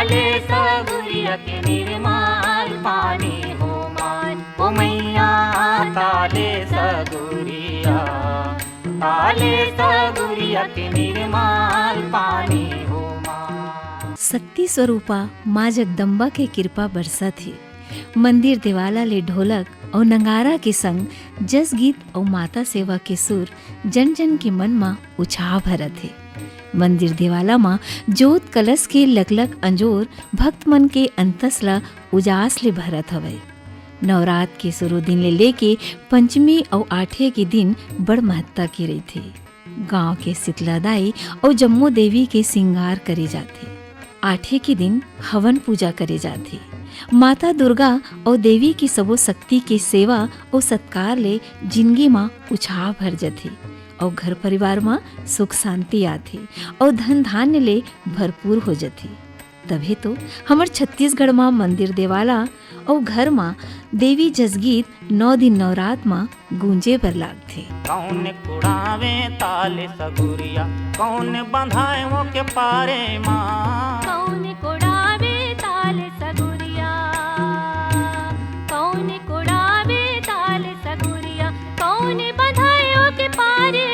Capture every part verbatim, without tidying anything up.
ले सगुरिया के निर्मल पानी हो माय, ओ मैया, ताले सगुरिया, ताले सगुरिया के निर्मल पानी हो माय। शक्ति स्वरूपा माँ जगदम्बा के कृपा बरसत हे। मंदिर देवाला ले ढोलक अउ नगारा के संग जस गीत अउ माता सेवा के सुर जन जन के मन म उछाह भरत हे। मंदिर देवाला म जोत कलश के लकलक अंजोर भक्त मन के अंतस ल उजास ले भरत हवय। नवरात के शुरू दिन ले लेके पंचमी अउ आठे के दिन बड़ महत्ता के रहिथे। गांव के शीतला दाई अउ जम्मो देवी के सिंगार करे जाथे। आठे के दिन हवन पूजा करे जाथे। माता दुर्गा अउ देवी के सबो शक्ति के सेवा अउ सत्कार ले जिनगी म उछाह भर जथे अउ घर परिवार म सुख शांति आथे अउ धन धान्य ले भरपूर हो जथे। तभे तो हमर छत्तीसगढ़ म मंदिर देवाला अउ घर म देवी जसगीत नौ दिन नवरात म गूंजे बर लागथे। कौन कुड़ावे ताले सगुरिया, कौन बंधाए वो के पारे माँ। कौन कोड़ावे ताले सगुरिया, कौन कोड़ावे ताले सगुरिया, कौन बंधाए वो के पारे।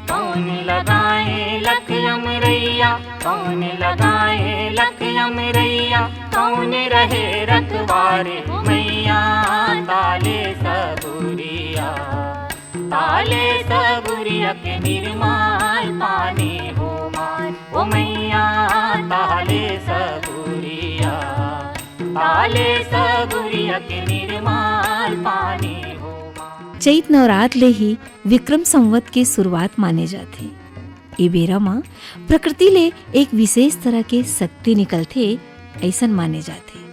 कौन लगाए लख अमरैया, कौन लगाए लख अमरैया, कौन रहे रखवारे मैया। ताले सगुरिया, ताले सगुरिया के निर्मल पानी हो माय, ओ मैया। ताले सगुरिया, ताले सगुरिया के निर्मल पानी हो माय। चैत नवरात ले ही विक्रम संवत के शुरुआत माने जाथे। ए बेरा म प्रकृति ले एक विशेष तरह के शक्ति निकलथे, अइसन माने जाथे।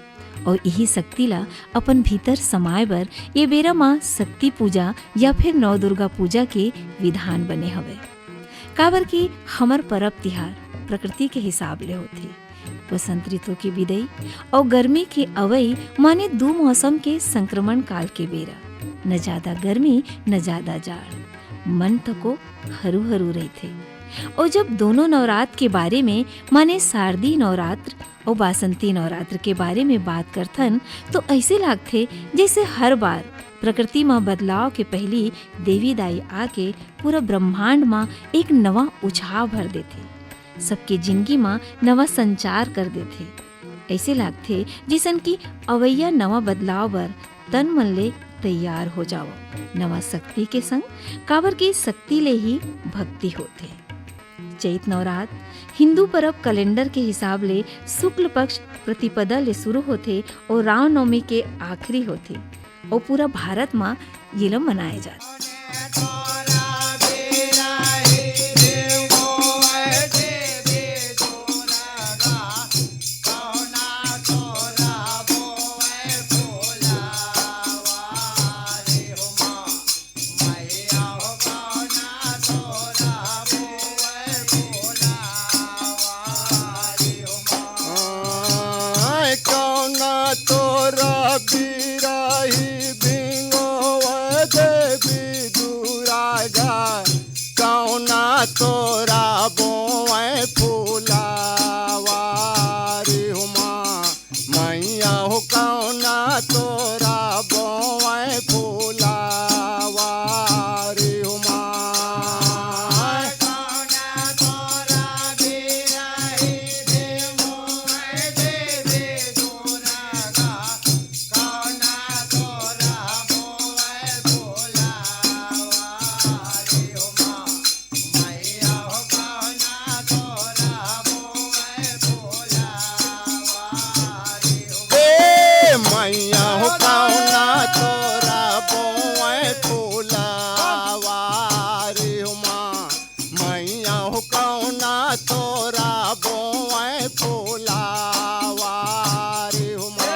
अउ इही शक्ति ला अपन भीतर समाए बर ए बेरा म शक्ति पूजा या फिर नवदुर्गा पूजा के विधान बने हवय। काबर कि हमर परब तिहार प्रकृति के हिसाब ले होथे। बसंत ऋतु के बिदई अउ गर्मी के अवई माने दू मौसम के संक्रमण काल के बेरा। न जादा गर्मी, न जादा जाड़। मन तको हरू-हरू रहिथे। अउ जब दोनों नवरात के बारे में, माने शारदीय नवरात्र अउ बासंती नवरात्र के बारे में बात करथन, तो अइसे लागथे, जइसे हर बार प्रकृति म बदलाव के पहिली देवी दाई आके पूरा ब्रह्मांड म एक नवा उछाह भर देथे, सबके जिनगी म नवा संचार कर देथे। अइसे लागथे, जइसन कि अवइया नवा बदलाव बर तन मन ले तैयार हो जावव, नवा शक्ति के संग, काबर कि शक्ति ले ही भक्ति होथे। चैत नवरात हिंदू परब कैलेंडर के हिसाब ले शुक्ल पक्ष प्रतिपदा ले शुरू होथे अउ रामनवमी के आखिरी होथे अउ पूरा भारत म येला मनाए जाथे। आय, कौना तोरा बिराही भिंगो देवी दुरागा, कौना तोरा बोए फुलावा रे हुमा। मैया हो कौना तोरा बोए फुलावा रे हुमा। ए मैया हो कौना तोरा बोए फुलावा रे हुमा। मैया हो कौना तोरा बोए फुलावा रे हुमा।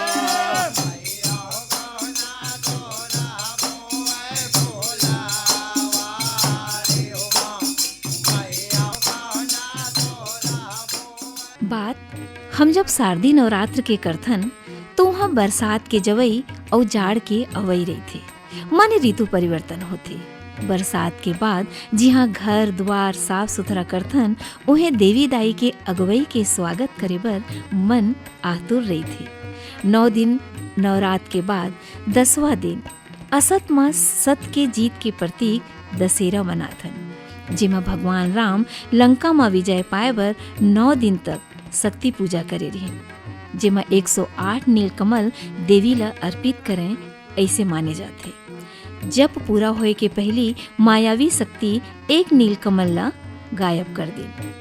बात हम जब शारदीय नवरात्र के करथन, तो उहाँ बरसात के जवई अउ जाड़ के अवई रहिथे, माने ऋतु परिवर्तन होथे। बरसात के बाद जिहाँ घर दुआर साफ सुथरा करथन, उहें देवी दाई के अगुवई के स्वागत करे बर मन आतुर रहिथे। नौ दिन नवरात के बाद दसवां दिन असत म सत के जीत के प्रतीक दशहरा मनाथन, जेमा भगवान राम लंका म विजय पाए बर नौ दिन तक शक्ति पूजा करे रिहिन, जेमा एक सौ आठ नीलकमल देवी ल अर्पित करें, अइसे माने जाथे। जप पूरा होए के पहिली मायावी शक्ति एक नीलकमल ल गायब कर दिन।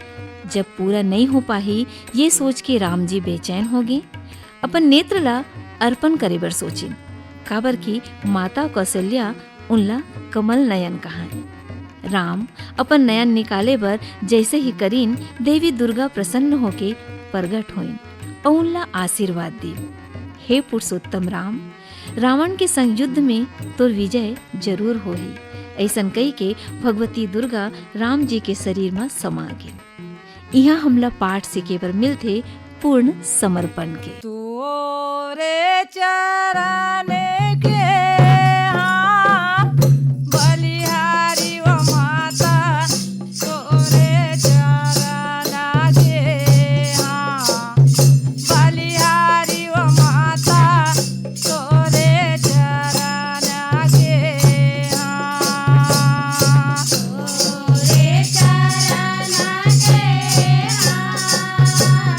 जप पूरा नइ हो पाही, ये सोच के राम जी बेचैन हो गे, अपन नेत्र ल अर्पण करे बर सोचिन, काबर कि माता कौशल्या उनला कमल नयन कहाय। राम अपन नयन निकाले बर जैसे ही करिन, देवी दुर्गा प्रसन्न होके प्रगट होइन अउ उनला आशीर्वाद दीन, "हे पुरुषोत्तम राम, रावण के संग युद्ध में तोर विजय जरूर होही।" अइसन कहि के भगवती दुर्गा राम जी के शरीर म समा गिन। इहाँ हमला पाठ सीखे बर मिलथे पूर्ण समर्पण के। तोरे चरण के हाँ बलिहारी ओ माता, तोरे चरण के हाँ बलिहारी ओ माता, तोरे चरण के हाँ। तोरे चरण के हाँ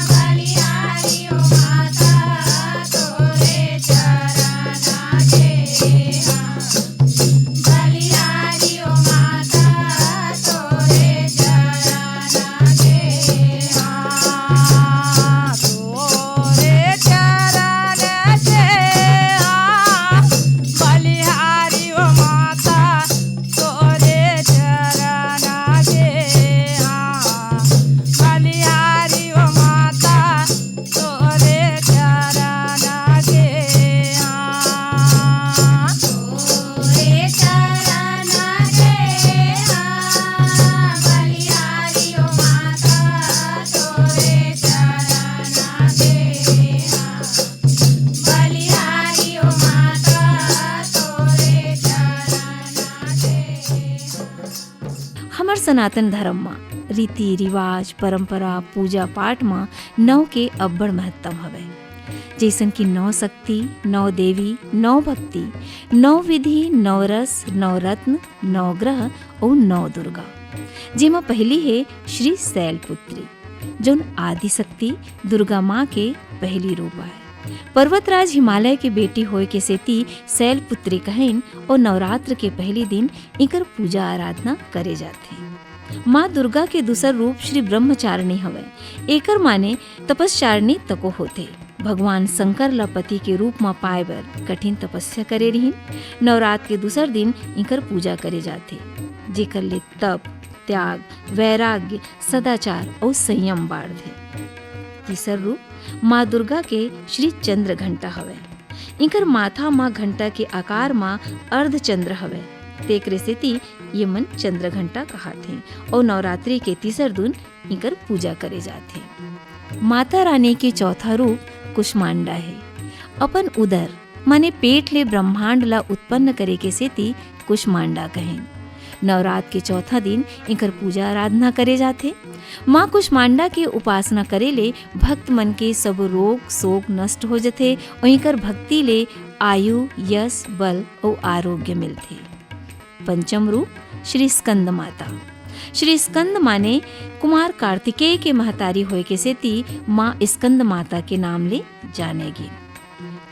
बलिहारी ओ माता, तोरे चरण के हाँ बलिहारी ओ माता, तोरे चरण के हाँ, तोरे चरण के हाँ बलिहारी ओ माता, तोरे चरण के हाँ बलिहारी ओ माता, तोरे चरण के हाँ। तोरे चरण के हाँ बलिहारी ओ माता, तोरे चरण के हाँ बलिहारी ओ माता, तोरे चरण के हाँ। हमर सनातन धर्म म रीति रिवाज, परंपरा, पूजा पाठ म नौ के अब्बड़ महत्तम हवय। जइसन कि नौ शक्ति, नौ देवी, नौ भक्ति, नौ विधि, नौ रस, नौ रत्न, नौ ग्रह अउ नौ दुर्गा, जेमा पहिली हे श्री शैलपुत्री, जउन आदिशक्ति दुर्गा माँ के पहिली रूप आय। पर्वतराज हिमालय के बेटी होय के सेती शैलपुत्री कहिन अउ नवरात्र के पहिली दिन इकर पूजा आराधना करे जाथे। माँ दुर्गा के दूसर रूप श्री ब्रह्मचारिणी हवय। एकर माने तपस्चारिणी तको होथे। भगवान शंकर ल पति के रूप म पाए बर कठिन तपस्या करे रिहिन। नवरात के दूसर दिन इकर पूजा करे जाथे, जेकर ले तप, त्याग, वैराग्य, सदाचार अउ संयम बाढ़थे। तीसर रूप माँ दुर्गा के श्री चंद्र घंटा हवय। इकर माथा म घंटा के आकार म अर्धचंद्र हवय, तेकरे सेती ये मन चंद्र घंटा कहाथे। अउ नवरात्रि के तीसर दिन इकर पूजा करे जाथे। माता रानी के चौथा रूप कुष्मांडा हे। अपन उदर माने पेट ले ब्रह्मांड ला उत्पन्न करे के सेती कुष्मांडा कहेन। नवरात के चौथा दिन इकर पूजा आराधना करे जाथे। माँ कुष्मांडा के उपासना करे ले भक्त मन के सब रोग शोक नष्ट हो जथे अउ इकर भक्ति ले आयु, यश, बल अउ आरोग्य मिलथे। पंचम रूप श्री स्कंद माता। श्री स्कंद माने कुमार कार्तिकेय के महतारी होय के सेती माँ स्कंद माता के नाम ले जाने गिन।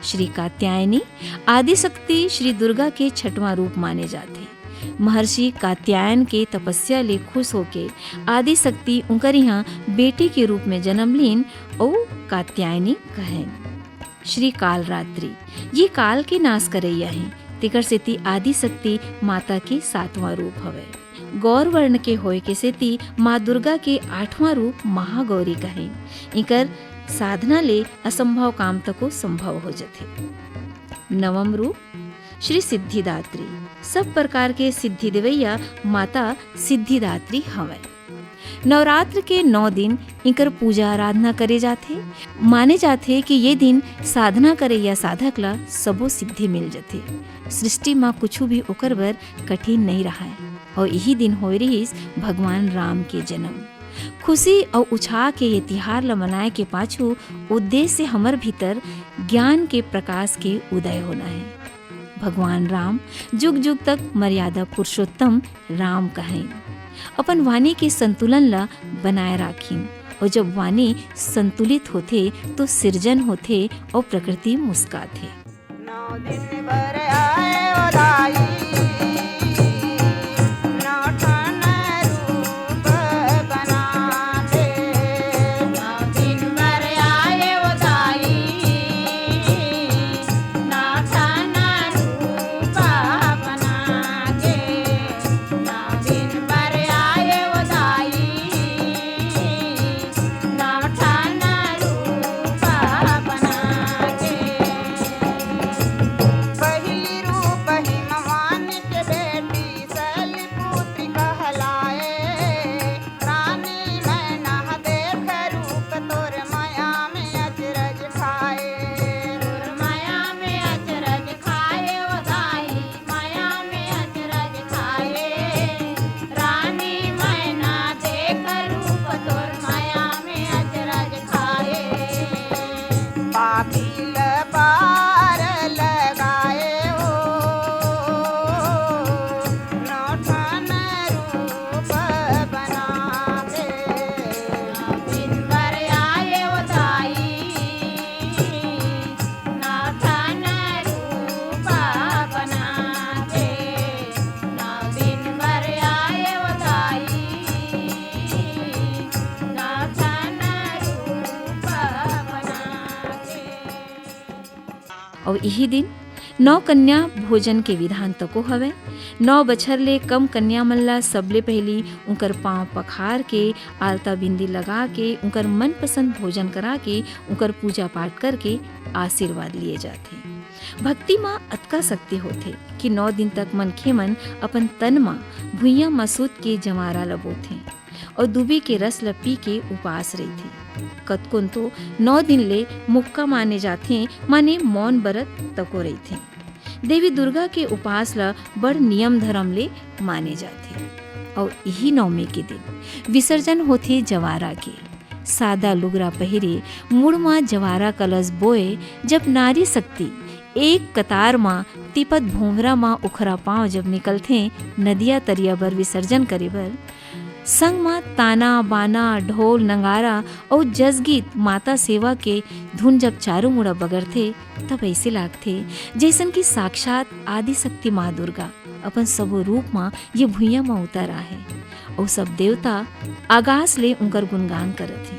श्री कात्यायनी आदिशक्ति श्री दुर्गा के छठवां रूप माने जाथे। महर्षि कात्यायन के तपस्या ले खुश होके आदिशक्ति उंकर इहाँ बेटी के रूप में जन्म लीन अउ कात्यायनी कहेन। श्री कालरात्रि ये काल के नाश करइया हे, तेकर सेती आदिशक्ति माता के सातवां रूप हवय। गौर वर्ण के होय के सेती माँ दुर्गा के आठवां रूप महागौरी कहेन। इकर साधना ले असंभव काम तको संभव हो जथे। नवम रूप श्री सिद्धिदात्री, सब प्रकार के सिद्धि देवैया माता सिद्धिदात्री हवय। नवरात्र के नौ दिन इकर पूजा आराधना करे जाथे। माने जाथे कि ये दिन साधना करइया साधक ला सबो सिद्धि मिल जथे। सृष्टि म कुछु भी ओकर बर कठिन नइ रहय। अउ इही दिन होय रिहिस भगवान राम के जन्म। खुशी अउ उछाह के ये तिहार ल मनाए के पाछू उद्देश्य हमर भीतर ज्ञान के प्रकाश के उदय होना हे। भगवान राम जुग जुग तक मर्यादा पुरुषोत्तम राम कहैं। अपन वाणी के संतुलन ला बनाए राखिन। अउ जब वाणी संतुलित होथे, तो सिरजन होथे अउ प्रकृति मुस्काथे। नौ दिन बर आए ओ दाई, नौ ठन रूप बना दे। नौ दिन बर आए ओ दाई, नौ ठन रूप बना दे। नौ दिन बर आए ओ दाई, नौ ठन रूप बना दे। पहिली रूप हिमवान के बेटी शैलपुत्री कहलाए। रानी मैना देख रूप तोर मया में अचरज खाए। तोर मया में अचरज खाए ओ दाई, मया में अचरज खाए। रानी मैना देख रूप तोर मया में अचरज खाए। पापी ल पार लगाए ओ, नौ ठन रूप बना दे। दिन बर आए ओ दाई, नौ ठन रूप बना दे। नौ दिन बर आए ओ दाई, नौ ठन रूप बना दे। अउ इही दिन नौ कन्या भोजन के विधान तको हवय। नौ बछर ले कम कन्या मन ला सबले पहिली उंकर पांव पखार के, आलता बिंदी लगा के, उंकर मनपसंद भोजन करा के, उंकर पूजा पाठ करके आशीर्वाद लिए जाथे। भक्ति म अतका शक्ति होथे कि नौ दिन तक मनखे मन अपन तन म भुइयां म सूत के जंवारा ल बोथें। अउ दूबी के रस ल पी के उपास रहिथे। कतकोन तो नौ दिन ले मुक्का माने जाथे, माने मौन बरत तको रहिथे। देवी दुर्गा के उपास ल बड़ नियम धरम ले माने जाथे। अउ इही नवमी के दिन विसर्जन होथे जवारा के। सादा लुगरा पहिरे, मुड़ म जवारा कलश बोए, जब नारी शक्ति एक कतार म तिपत भोंगरा म उखरा पांव जब निकलथे नदिया तरिया बर विसर्जन करे बर, संग म ताना, बाना, ढोल, नगारा अउ जसगीत माता सेवा के धुन जब चारों मुड़ा बगरथे, तब अइसे लागथे, जइसन कि साक्षात आदिशक्ति माँ दुर्गा अपन सबो रूप म ये भुइयां म उतर आहे अउ सब देवता आगास ले उंकर गुणगान करत हे।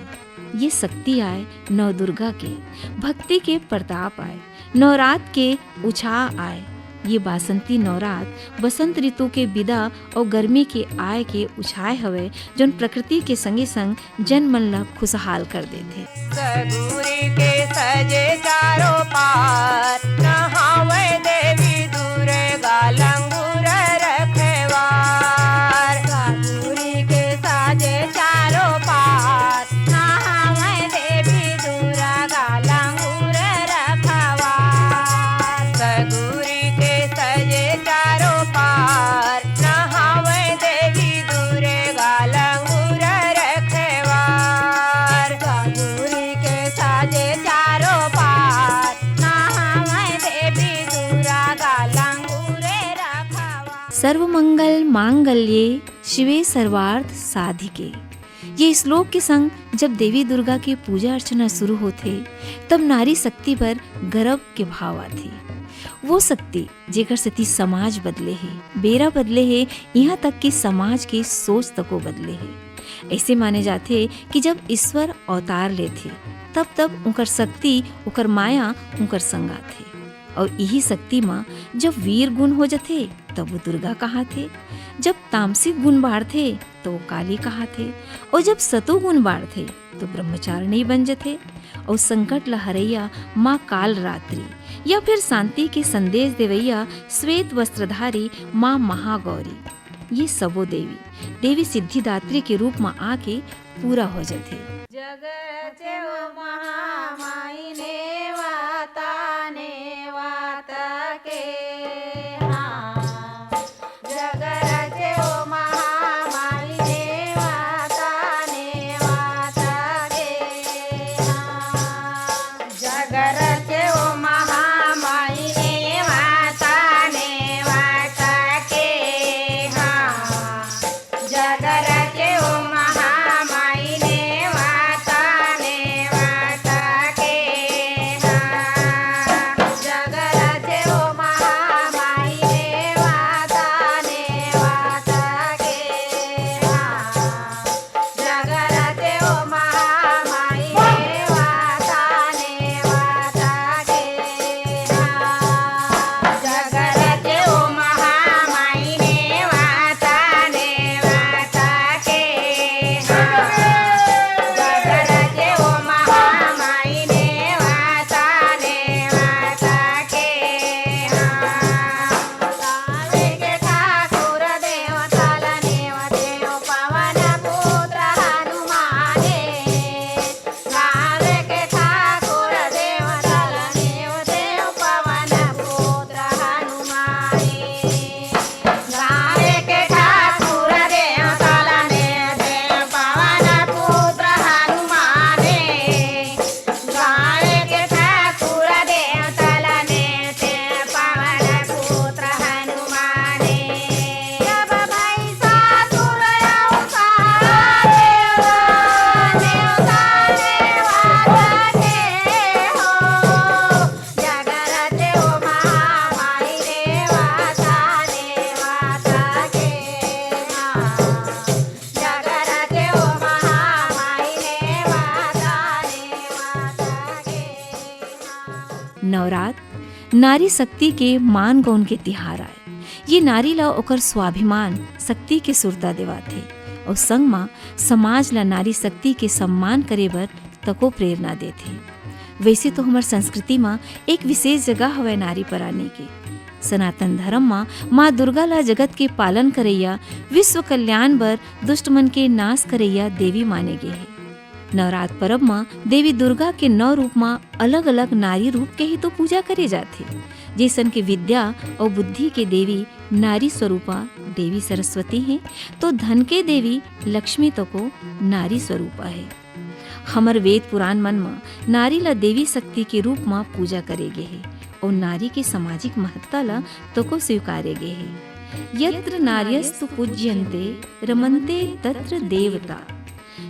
ये शक्ति आय नव दुर्गा के, भक्ति के प्रताप आय, नवरात के उछाह आय। ये बासंती नवरात बसंत ऋतु के बिदा अउ गर्मी के आय के उछाय हवय, जौन प्रकृति के संगे संग जन मन ल खुशहाल कर देथे। सगुरी के सजे चारों पार, नहावय देवी दुर्गा लंगूर रखवार। सगुरी के सजे चारों पार, नहावय देवी दुर्गा लंगूर रखवार। सगुरी के सजे चारों पार, नहावय देवी दुर्गा लंगूर रखवार। सगुरी के सजे चारों पार, नहावय देवी दुर्गा लंगूर रखवार। सर्वमंगल मांगल्ये शिवे सर्वार्थ साधिके। ये श्लोक के संग जब देवी दुर्गा के पूजा अर्चना शुरू होथे, तब नारी शक्ति बर गर्व के भाव आथे। वो शक्ति, जेकर सेती समाज बदले हे, बेरा बदले हे, इहां तक कि समाज के सोच तको बदले हे। ऐसे माने जाथे कि जब ईश्वर अवतार लेथे, तब-तब उंकर शक्ति, उंकर माया उंकर संग आथे। अउ इही शक्ति म जब वीर गुण हो जथे, तब वो दुर्गा कहाथे। जब तामसिक गुण बाढ़थे, तो वो काली कहाथे। अउ जब सतो गुण बाढ़थे, तो ब्रह्मचारिणी बन जथे। अउ संकट ल हरैया माँ काल रात्रि या फिर शांति के संदेश देवैया श्वेत वस्त्रधारी माँ महागौरी। ये सबो देवी, देवी सिद्धिदात्री के रूप म आके पूरा हो जथे। जग रचे ओ महामाई नेवता, नेवता के, हाँ। जग रचे ओ महामाई नेवता, नेवता के, हाँ। जग रचे ओ महामाई नेवता, नेवता के, हाँ। जग रचे ओ महामाई नेवता, नेवता के, हाँ। जग रचे ओ महामाई नेवता, नेवता के, हाँ। जग रचे ओ महामाई नेवता, नेवता के, हाँ। जग रचे ओ महामाई नेवता, नेवता के, हाँ। जग रचे ओ महामाई नेवता, नेवता के, हाँ। गावे के ठाकुर देवता ल नेवतेव पवन पुत्र हनुमाने। गावे के ठाकुर देवता ल नेवतेव पवन पुत्र हनुमाने। गावे के ठाकुर देवता ल नेवतेव पवन पुत्र हनुमाने। गावे के ठाकुर देवता ल नेवतेव पवन पुत्र हनुमाने। जब भैंसासुर अउ सारा देवता नेवता नेवता के हो। जग रचे ओ महामाई नेवता नेवता के, हाँ। जग रचे ओ महामाई नेवता नेवता के, हाँ। नवरात्र नारी शक्ति के मान गौन के तिहार आय। ये नारी ला ओकर स्वाभिमान, शक्ति के सुरता देवाथे अउ संग मा समाज ला नारी शक्ति के सम्मान करे बर तको प्रेरणा देथे। वैसे तो हमर संस्कृति मा एक विशेष जगह हवय नारी परानी के। सनातन धर्म मा माँ दुर्गा ला जगत के पालन करैया, विश्व कल्याण बर दुष्ट मन के नाश करैया देवी माने गे हे। नवरात परब म देवी दुर्गा के नौ रूप म अलग-अलग नारी रूप के ही तो पूजा करे जाथे। जइसन के विद्या अउ बुद्धि के देवी नारी स्वरूपा देवी सरस्वती हे, तो धन के देवी लक्ष्मी तको नारी स्वरूपा हे। हमर वेद पुराण मन म नारी ल देवी शक्ति के रूप म पूजा करे गे हे अउ नारी के सामाजिक महत्ता ल तको स्वीकारे गे हे। यत्र नार्यस्तु पूज्यन्ते रमन्ते तत्र देवता।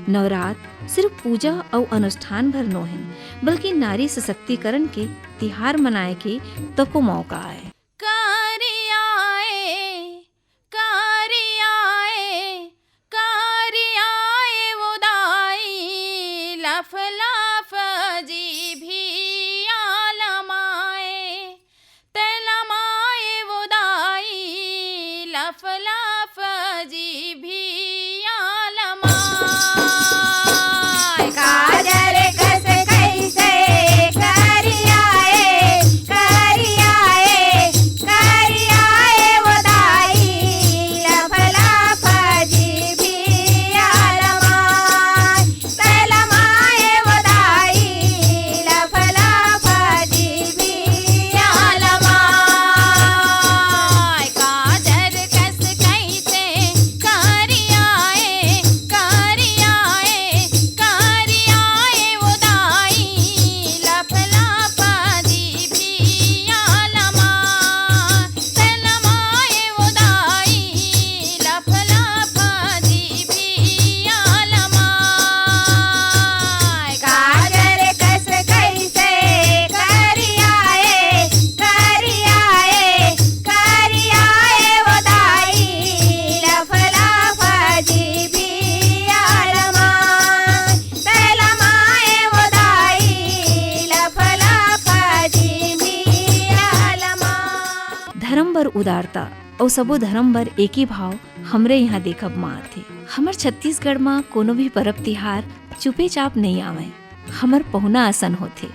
नवरात सिर्फ पूजा अउ अनुष्ठान भर नोहे, बल्कि नारी सशक्तिकरण के तिहार मनाए के तको मौका आय। कारियाए, कारियाए, कारियाए वो दाई, लफ लफ जीभिया लमाए। तेला माए वो दाई, लफ लफ जीभिया लमाए। काजर कस कैसे करियाए, करियाए, करियाए वो दाई, लफ लफ जीभिया लमाए। तेला माए वो दाई, लफ लफ जीभिया लमाए। काजर कस कैसे करियाए, करियाए, करियाए वो दाई, लफ लफ जीभिया लमाए। तेला माए वो दाई, लफ लफ जीभिया लमाए। काजर कस कैसे करियाए, करियाए, करियाए वो दाई, लफ लफ जीभिया लमाए। तेला माए वो दाई, लफ लफ जीभिया लमाए। धर्म बर उदारता अउ सबो धर्म बर एके भाव हमरे इहाँ देखब म आथे। हमर छत्तीसगढ़ म कोनो भी परब तिहार चुपेचाप नइ आवय, हमर पहुना असन होथे,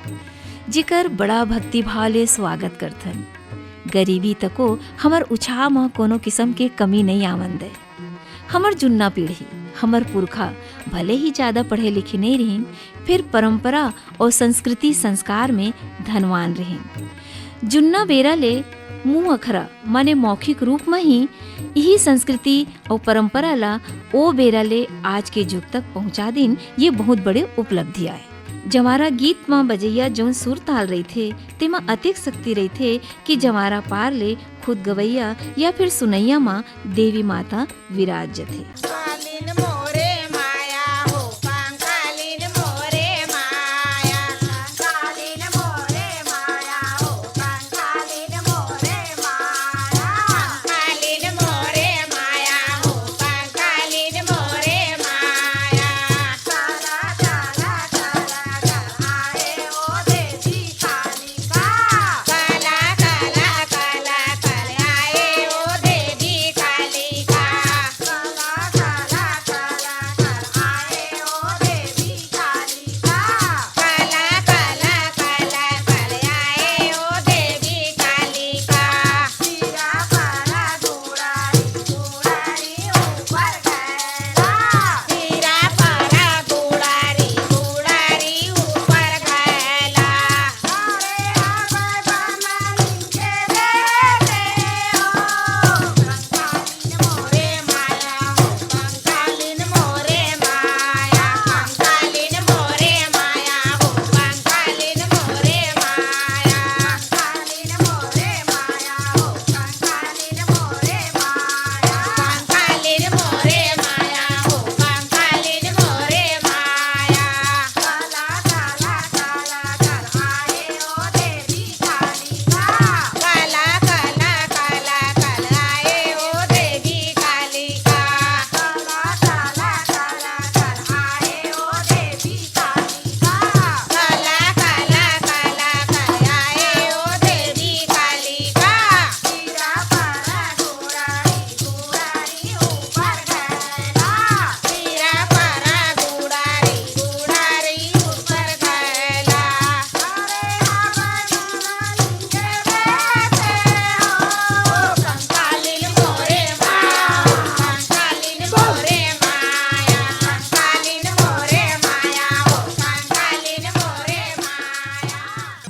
जेकर बड़ा भक्तिभाव ले स्वागत करथन। गरीबी तको हमर उछाह म कोनो किसम के कमी नइ आवन दय। हमर जुन्ना पीढ़ी, हमर पुरखा भले ही जादा पढ़े लिखे नइ रिहिन, फेर परंपरा अउ संस्कृति संस्कार में धनवान रिहिन। जुन्ना बेरा ले मुंह अखरा माने मौखिक रूप म ही इही संस्कृति अउ परंपरा ला ओ बेरा ले आज के जुग तक पहुंचा दिन, ये बहुत बड़े उपलब्धि आय। जंवारा गीत म बजइया जउन सुर ताल रहिथे, तेमा अतेक शक्ति रहिथे कि जंवारा पार ले खुद गवइया या फिर सुनइया म देवी माता विराज जथे।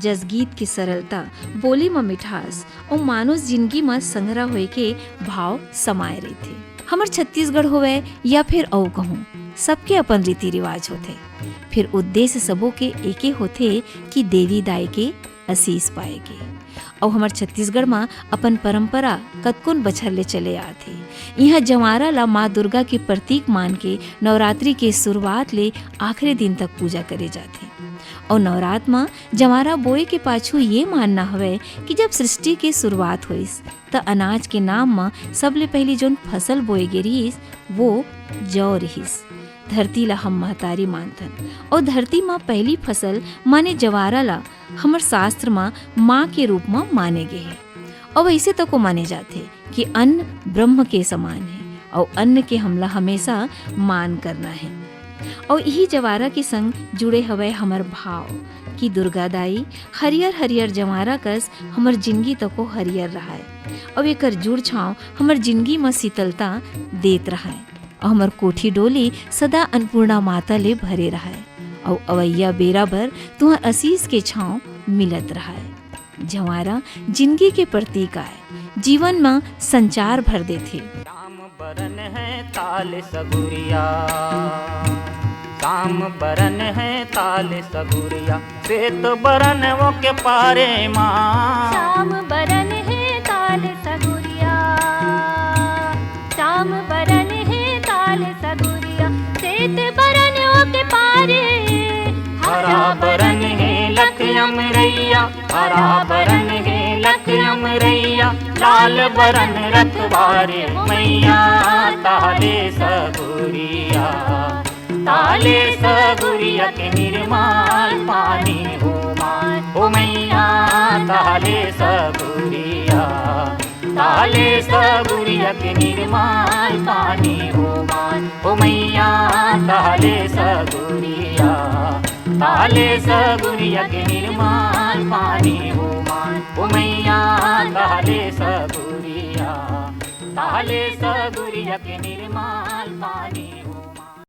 जस गीत के सरलता, बोली म मिठास अउ मानुस जिनगी म संघरा होए के भाव समाए रहिथे। हमर छत्तीसगढ़ होवय या फिर अउ कहूँ, सबके अपन रीति रिवाज होथे। फिर उद्देश्य सबो के एके होथे कि देवी दाई के असीस पाए के। अउ हमर छत्तीसगढ़ म अपन परंपरा कतकोन बछर ले चले आत हे। इहाँ जंवारा ला माँ दुर्गा के प्रतीक मान के नवरात्रि के शुरुआत ले आखिरी दिन तक पूजा करे जाथे। अउ नवरात म जंवारा बोए के पाछू ये मानना हवय कि जब सृष्टि के शुरुआत होइस, त अनाज के नाम म सबले पहिली जोन फसल बोए गे रिहिस, वो जौ रिहिस। धरती ला हम महतारी मानथन, अउ धरती म पहिली फसल माने जंवारा ला हमर शास्त्र म माँ के रूप म माने गे हे। अउ अइसे तको माने जाथे कि अन्न ब्रह्म के समान हे, अउ अन्न के हमला हमेशा मान करना हे। अउ इही जंवारा के संग जुड़े हवय हमर भाव कि दुर्गा दाई हरियर हरियर जंवारा कस हमर जिनगी तको हरियर रहय, अउ एकर जुड़ छांव हमर जिनगी म शीतलता देत रहय, अउ हमर कोठी डोली सदा अन्नपूर्णा माता ले भरे रहय, अउ अवइया बेरा बर तुंहर असीस के छांव मिलत रहय। जंवारा जिनगी के प्रतीक आय, जीवन म संचार भर देथे। श्याम बरन हे ताल सगुरिया, श्याम बरन हे ताल सगुरिया, श्वेत बरन ओके पारे मा। श्याम बरन हे ताल सगुरिया, श्याम बरन हे ताल सगुरिया, श्वेत बरन ओके पारे। हरा बरन हे लख अमरैया, हरा बरन हे लख अमरैया, लाल बरन रखवारे मइया। ताले सगुरिया, ताले सगुरिया के निर्मल पानी हो माय, ओ मइया। ताले सगुरिया, ताले सगुरिया के निर्मल पानी हो माय, ओ मइया। ताले सगुरिया, ताले सगुरिया के निर्मल पानी हो माय, ओ मइया। ताले सगुरिया, ताले सगुरिया के निर्माण।